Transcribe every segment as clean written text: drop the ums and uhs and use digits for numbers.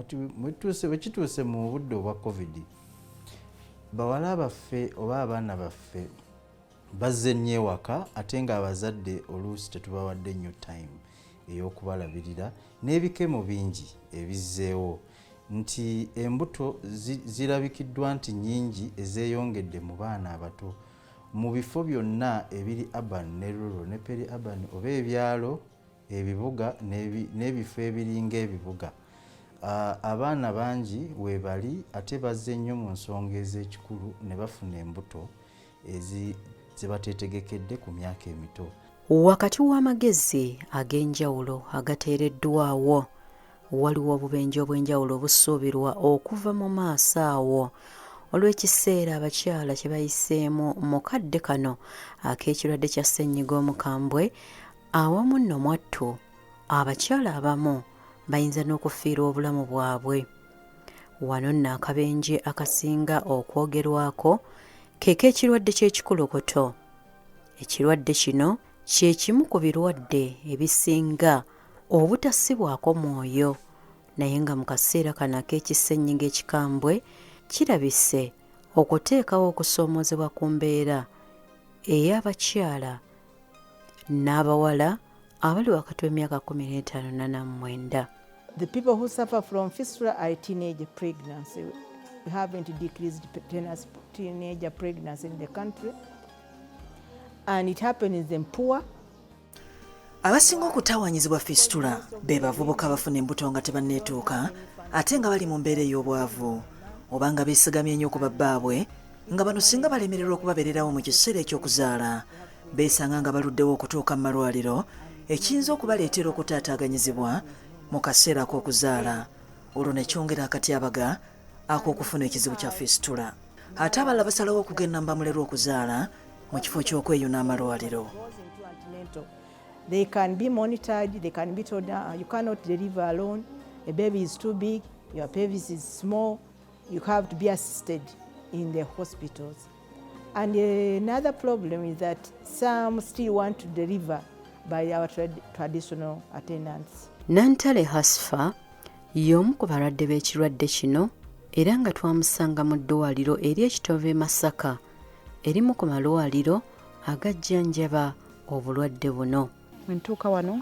Kati bwe kituuse mu budde obwa COVID, bawala baffe oba abaana baffe bazze nnyo ewaka, ate ng'abazadde oluusi tetubawadde nnyo time ey'okubalabirira, n'ebikemo bingi ebizzeewo nti embuto zirabikiddwa nti nnyingi ezeeyongedde mu baana abato mu bifo byonna ebiri urban ne rural ne peri urban, oba ebyalo, ebibuga n'ebifo ebiringa ebibuga. Abaana bangi weebali ate bazze nnyo mu nsonga ez'ekikulu ne bafuna embuto ze bateetegekedde ku myaka emito. Wakati w'amagezi ag'enjawulo agateereddwawo, waliwo obubenje obw'enjawulo obusuubirwa okuva mu maaso awo olw'ekiseera abakyala kye bayiseemu mu kadde kano ak'ekirwadde kya ssennyiga omukambwe. Awamu nno mwattu abakyala abamu bayinza n'okufiirwa obulamu bwabwe. Wano nno akabenje akasinga okwogerwako ke k'ekirwadde ky'ekikulukuto. Ekirwadde kino kye kimu ku birwadde ebisinga obutassibwako mwoyo, naye nga mu kaseera kano ak'ekisennyiga ekikambwe kirabise okuteekawo okusoomoozebwa ku mbeera ey'abakyala n'abawala abali wakati w'emyaka 15 na 49. The people who suffer from fistula are teenage pregnancy. We haven't decreased teenager pregnancy in the country. And it happens in poor. Abasinga okutawaanyizibwa fistula be bavubuka abafuna embuto nga tebanneetuuka, ate nga bali mu mbeera ey'obwavu oba nga beesigamye nnyo ku babbaabwe, nga bano singa balemererwa okubabeererawo mu kiseera eky'okuzaala, beesanga nga baluddewo okutuuka mu malwaliro, ekiyinza okubaleetera okutaataaganyizibwa mu kaseera ak'okuzaala, olwo ne kyongera akatyabaga ak'okufuna ekizibu kya fistula. Ate abalala basalawo okugenda mu bamulerwa okuzaala mu kifo ky'okweyuna amalwaliro. Goes into antenatal. They can be monitored, they can be told, "You cannot deliver alone, a baby is too big, your pelvis is small, you have to be assisted in the hospitals." And another problem is that some still want to deliver by our traditional attendants. Nantale Hasfa y'omu ku balwadde b'ekirwadde kino, era nga twamusanga mu ddwaliro ery'Ekitove e Masaka, erimu ku malwaliro agajjanjaba obulwadde buno. Bwe ntuuka wano,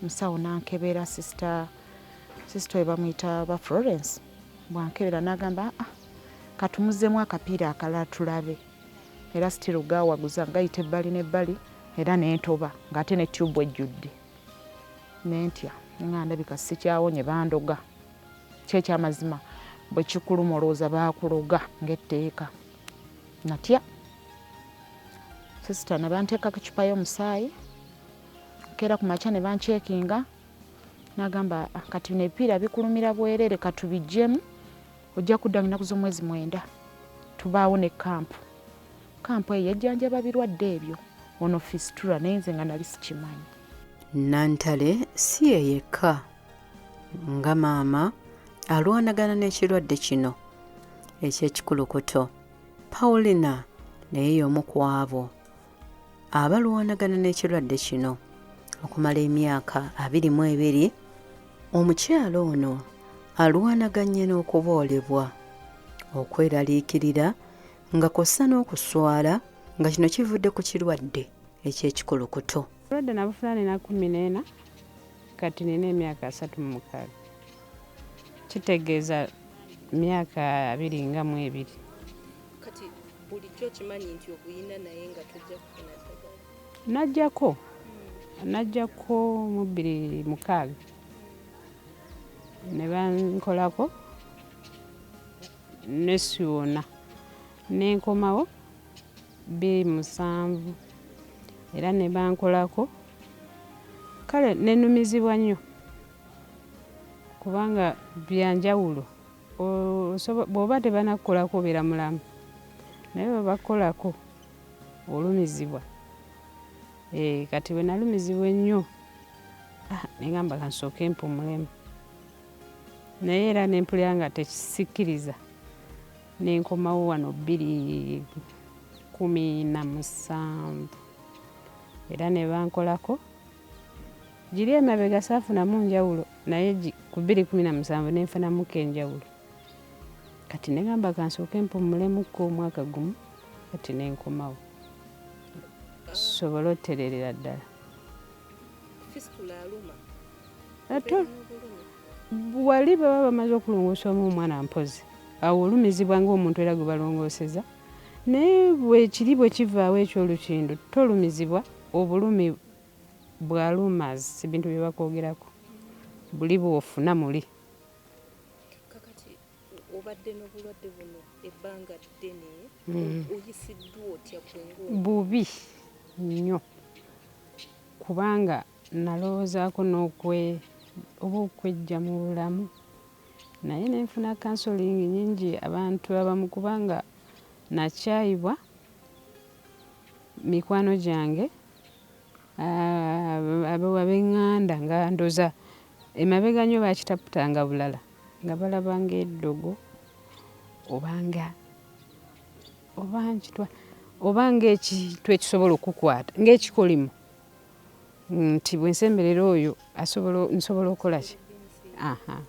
musawo nankebera, sister we bamuyita ba Florence, bwankebera n'agamba, "Ah, katumuzzemu akapiira akalala tulabe." Era still gawaguza, gayita ebbali n'ebbali, era nentoba ng'ate ne tube ejjudde. Nentya nga ndabika sikyawonye, bandoga. Kyekyamazima, bwe kikuluma olowooza baakuloga ng'etteeka. Natya. Sister ne banteekako ecupa y'omusaayi. Keera ku makya ne bancheckinga, n'agamba, "Ah, kati bino ebipiira bikulumira bwerere, katubiggyemu, ojja kudda ennaku z'omwezi 9, tubaawo ne camp." Camp eyo ejjanjaba birwadde ebyo, ono fistula, naye nze nga nali sikimanyi. Nantale si ye yekka nga maama alwanagana n'ekirwadde kino eky'ekikulukuto. Paulina naye y'omu ku abo abalwanagana n'ekirwadde kino okumala emyaka 22. Omukyala ono alwanaganye n'okuboolebwa, okweraliikirira nga kw'ossa n'okuswala, nga kino kivudde ku kirwadde eky'ekikulukuto. Obulwadde nabufuna nina 14, kati nina emyaka 36, kitegeeza myaka 22. Kati bulijjo okimanyi nti oguyina, naye nga tojja kufuna ddagala? Najjako mu 2006 ne bankolako nesyona, nenkomawo 2007 era ne bankolako. Kale nenumizibwa nnyo kubanga byanjawulo. Bw'oba tebanakukolako obeera mulamu, naye bwe bakukolako olumizibwa. Kati bwe nalumizibwa ennyo, ah, neŋŋamba kansooke mpumulemu, naye era nempulira nga tekisikkiriza, nenkomawo wano 2017 era ne bankolako. Giri emabega saafunamu njawulo, naye ku 2017 nenfunamuko enjawulo. Kati negamba kansooke mpummulemu omwaka gumu, kati nenkomawo sobole otererera ddala. Fistula aluma? Ate wali baba bamaze okulongoosa omu omwana mpozi, awo olumizibwa ng'omuntu era gwe balongooseza, naye bwekiri bwe kivaawo ekyolukindu tolumizibwa obulumi bwa lumas, si bintu bye bakwogerako, buli bw'ofuna muli. Kakati obadde n'obulwadde buno ebbanga ddene, oyisiddwa otya gwe ng'omuntu? Bubi nnyo, kubanga nalowoozaako n'okwe oba okwejja mu bulamu, naye nenfuna counseling nyingi abantu abamu, kubanga nakyayibwa mikwano gyange, ab'eŋŋanda, nga ndoza emabega nnyo bakitaputanga bulala, nga balaba ng'eddogo obanga oba nkitwa oba ng'ekintu ekisobola okukwata ng'ekikolimo, nti bwe nsemberera oyo nsobola okukola ki. Aha,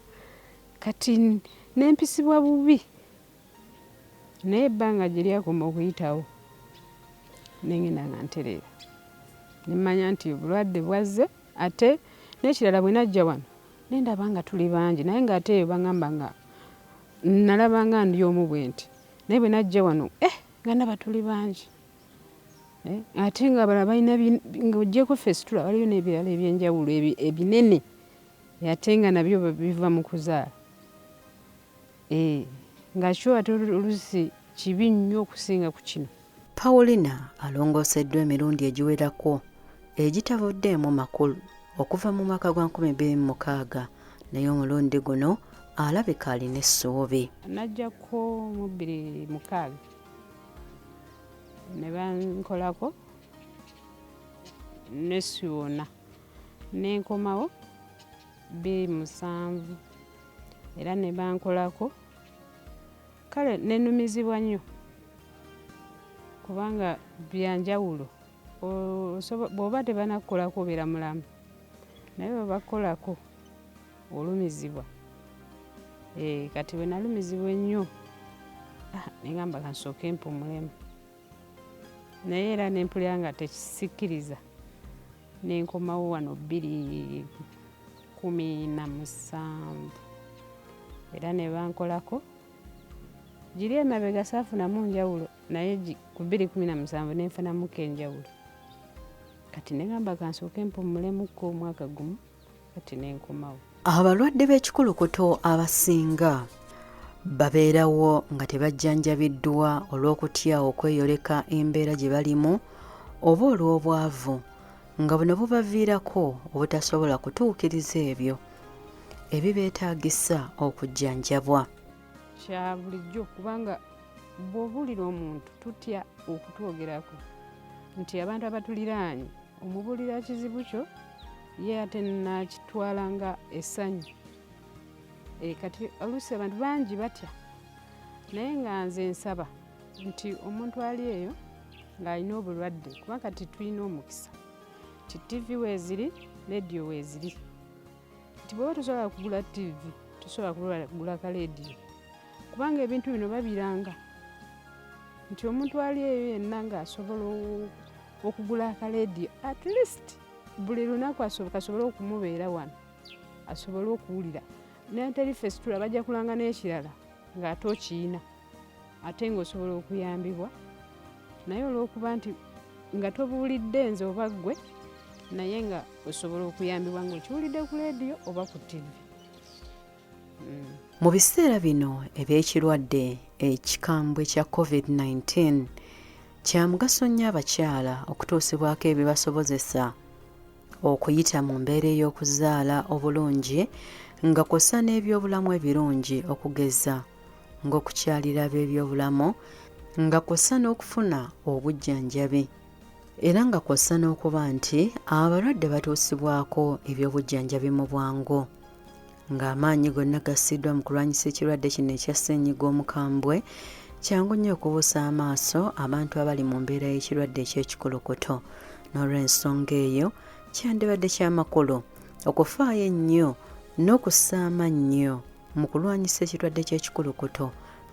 kati nempisibwa bubi, naye ebbanga gye lyakoma okuyitawo nengenda nga ntereera, nemmanya nti obulwadde bwazze. Ate n'ekirala, bwe najja wano nendaba nga tuli bangi, naye ng'ate eyo baŋŋamba nga nalaba nga ndi omu bwe nti, naye bwe najja wano nga ndaba tuli bangi, ate nga abalala balina, ng'oggyeko fistula waliyo n'ebirala ebyenjawulo ebinene, ate nga nabyo biva mu kuzaala, nga kyo ate oluusi kibi nnyo okusinga ku kino. Paulina alongooseddwa emirundi egiwerako egitavuddeemu makulu okuva mu mwaka gwa 2006, naye omulundi guno alabika alina essuubi. Najjako mu 2006 ne bankolako nesiwona, nenkomawo 2007 era ne bankolako. Kale nenumizibwa nnyo kubanga byanjawulo. Bw'oba tebanakukolako obeera mulamu, naye bwe bakukolako olumizibwa. Kati bwe nalumizibwa ennyo, nengamba kansooke mpumulemu, naye era nempulira nga tekisikkiriza, nenkomawo wano 2017 era ne bankolako. Giri emabega saafunamu njawulo, naye ku 2017 nenfunamuko enjawulo. Kati negamba kansooke mpummulemu omwaka gumu, kati nenkomawo. Abalwadde b'ekikulukuto abasinga babeerawo nga tebajjanjabiddwa olw'okutya okweyoleka embeera gye balimu oba olw'obwavu, nga buno bubaviirako obutasobola kutuukiriza ebyo ebibeetaagisa okujjanjabwa. Kya bulijjo, kubanga bw'obuulira omuntu tutya okutwogerako nti abantu abatuliraanye omubuulira kizibu kyo, ye ate nakitwala nga essanyu. Kati oluusi abantu bangi batya, naye nga nze nsaba nti omuntu ali eyo ng'alina obulwadde, kuba kati tulina omukisa nti TV weeziri, leediyo weeziri, nti bw'oba tosobola kugula TV, tosobola kugula kaleediyo, kubanga ebintu bino babiranga nti omuntu ali eyo yenna ng'asobola okugula akaleediyo, at least buli lunaku kasobole okumubeera wano asobole okuwulira. Naye teri fistula, bajja kulanga n'ekirala ng'ate okiyina, ate ng'osobola okuyambibwa, naye olw'okuba nti nga tobuulidde nze oba ggwe, naye nga osobola okuyambibwa ng'okiwulidde ku leediyo oba ku TV. Mu biseera bino eby'ekirwadde ekikambwe kya COVID-19, kya mugaso nnyo abakyala okutuusibwako ebibasobozesa okuyita mu mbeera ey'okuzaala obulungi, nga kw'ossa n'ebyobulamu ebirungi, okugeza ng'okukyalira ab'ebyobulamu, nga kw'ossa n'okufuna obujjanjabi, era nga kw'ossa n'okuba nti abalwadde batuusibwako ebyobujjanjabi mu bwangu. Ng'amaanyi gonna gassiddwa mu kulwanyisa ekirwadde kino ekya ssennyiga omukambwe, kyangu nnyo okubuusa amaaso abantu abali mu mbeera y'ekirwadde eky'ekikulukuto. N'olw'ensonga eyo, kyandibadde kyamakulu okufaayo ennyo n'okussa amannyo mu kulwanyisa ekirwadde ky'ekikulukuto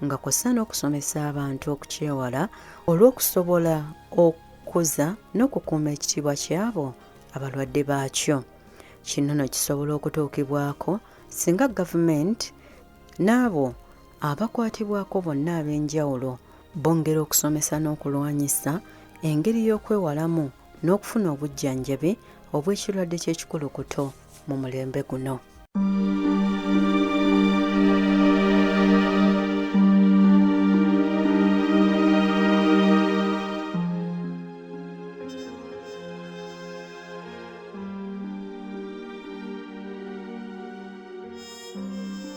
nga kw'ossa n'okusomesa abantu okukyewala olw'okusobola okukuza n'okukuuma ekitiibwa ky'abo abalwadde baakyo. Kino no kisobola okutuukibwako singa gavumenti n'abo abakwatibwako bonna ab'enjawulo bongera okusomesa n'okulwanyisa engeri y'okwewalamu n'okufuna obujjanjabi obw'ekirwadde ky'ekikulukuto mu mulembe guno.